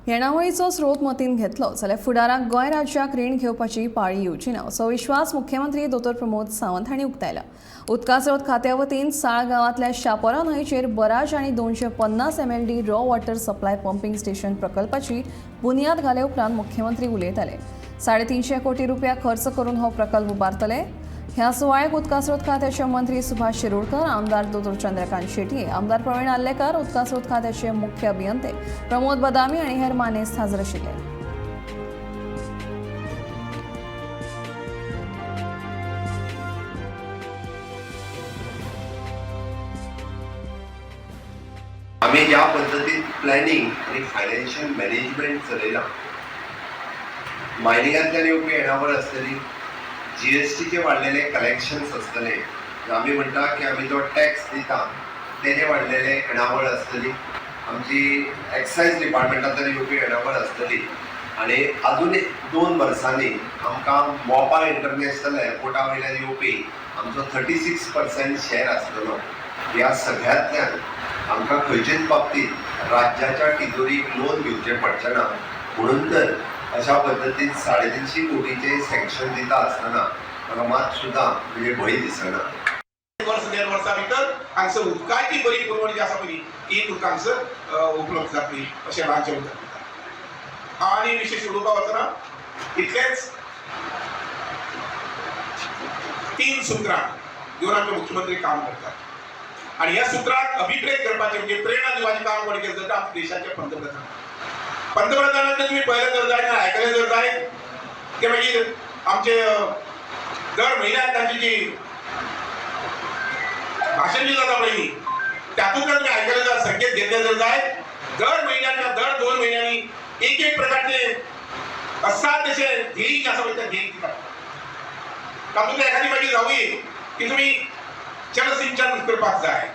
येणावळीचो स्रोत मतींत घेतलो जाल्यार फुडाराक गोंय राज्याक रीण घेवपाची पाळी येवची ना असो विश्वास मुख्यमंत्री दोतोर प्रमोद सावंत हांणी उक्तायला. उदका स्रोत खात्या वतीन साळ गांवांतल्या शापोरा न्हंयचेर बराज आनी 250 MLD raw water supply pumping station प्रकल्पाची बुन्याद घाले उपरांत मुख्यमंत्री उलयताले. 350 कोटी रुपया खर्च करून हो प्रकल्प उबारतले. ह्या सुवाळ्याक उदका स्रोत खात्याचे मंत्री सुभाष शिरोडकर, आमदार दोतोर चंद्रकांत शेटये, आमदार प्रवीण आर्लेकर, उदका स्रोत खात्याचे मुख्य अभियंते प्रमोद बदामी आनी हेर मानेस्त हजर आशिल्ले. आमी ज्या पद्दतीन प्लॅनिंग आनी फायनान्शियल मॅनेजमेंट चलयलां, मायनिंगांतल्यान येवपी येणावळ आसतली, जीएसटीचे वाडलेले कलेक्शन्स आसतले, आमी म्हणटा की आमी जो टॅक्स दिता तेजे वाडलेले येणावळ आसतली, आमची एक्सायज डिपार्टमेंटांतल्यान येवपी येणावळ आसतली आनी आजून 2 वर्सांनी आमकां मोपा इंटरनॅशनल एअरपोर्टा वयल्यान येवपी आमचो 36% शेअर आसतलो. ह्या सगळ्यांतल्यान आमकां खंयचेच बाबतींत राज्याच्या तिजोरीक लोन घेवचें पडचें ना. म्हणून तर अशा पद्दतीन 350 कोटीचे सँक्शन दिता आसतना म्हाका मात सुद्दां म्हणजे भंय दिसना. वर्स देड वर्सा भितर हांगसर उदकाची बरी पुरवण जी आसा पळय ती तुमकां हांगसर उपलब्ध जातली अशें राज्य उदक दिता. हांव आनी विशेश उलोवपाक वचना. इतलेंच 3 सुत्रां घेवन आमचे मुख्यमंत्री काम करतात आनी ह्या सुत्राक अभिप्रेत करपाचें म्हणजे प्रेरणा दिवपाचें काम कोणी केलें जाता? आमच्या देशाचे पंतप्रधान. पंतप्रधानांचे तुम्ही पळयलें जर जायत, आयकलें जर जायत, ते मागीर आमचे दर म्हयन्याक तांची जी भाशण जी जाता पळय न्ही, तातूंतल्यान तुमी आयकलें जर, संकेत घेतले जर जायत, दर म्हयन्याक किंवा दर 2 म्हयन्यांनी एक एक प्रकारचे असाध्यशे ध्येय जे आसा पळय ते ध्येय दितात. तातूंतल्यान एखादी मागीर जावये की तुमी जलसिंचन करपाक जाय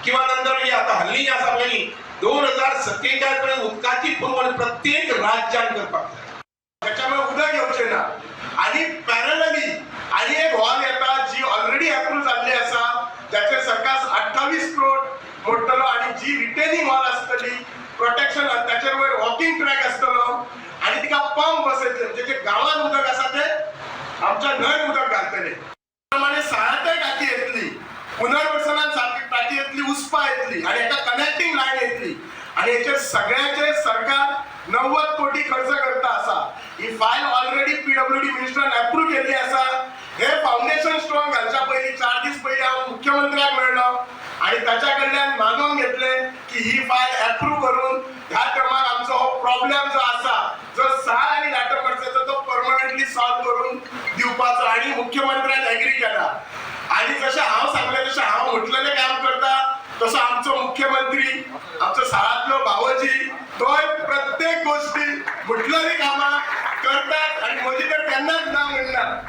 किंवा नंतर म्हणजे आता हल्ली जे आसा पळय न्ही 2047 पर्यंत उदकाची पुरवण प्रत्येक राज्यान करपाक जाय. त्याच्यामुळे उदक येवचें ना. आनी पॅरलली आनी एक हॉल येता जी ऑलरेडी अप्रूव जाल्ली आसा, जाचेर सरकार 28 करोड मोडटलो आनी जी रिटेनिंग हॉल आसतली प्रोटेक्शन, ताचेर वयर वॉकिंग ट्रॅक आसतलो आनी तिका पंप बसयतले, म्हणजे जे गांवांत उदक आसा ते आमच्या न्हंयत उदक घालतले. प्रमाणे साळांतय टाकी येतली, पुनर्वसनान सारकी टाकी येतली, उसपा येतली आनी एका कनेक्टींग लायन येतली आनी हेचेर सगळ्याचेर सरकार 90 कोटी खर्च करता आसा. ही फायल ऑलरेडी पीडब्ल्यूडी मिनिस्टरान अप्रूव केल्ली आसा. हे फावंडेशन स्टोन घालच्या पयलीं 4 दीस पयलीं हांव मुख्यमंत्र्याक मेळ्ळो आनी ताच्या कडल्यान मागोवन घेतलें की ही फायल अप्रूव करून ह्या क्रमाक आमचो हो प्रॉब्लेम जो आसा, जो साळ आनी लाटंबरचो, तो परमनंटली सॉल्व करून दिवपाचो आनी मुख्यमंत्र्यान एग्री केला. आनी जशें हांव सांगलें तशें हांव म्हटलेलें काम करता, तसो आमचो मुख्यमंत्री, आमचो साळांतलो भावोजी, तोय प्रत्येक गोष्टी म्हटलेली कामां करतात आनी म्हजी तर केन्नाच ना म्हणना.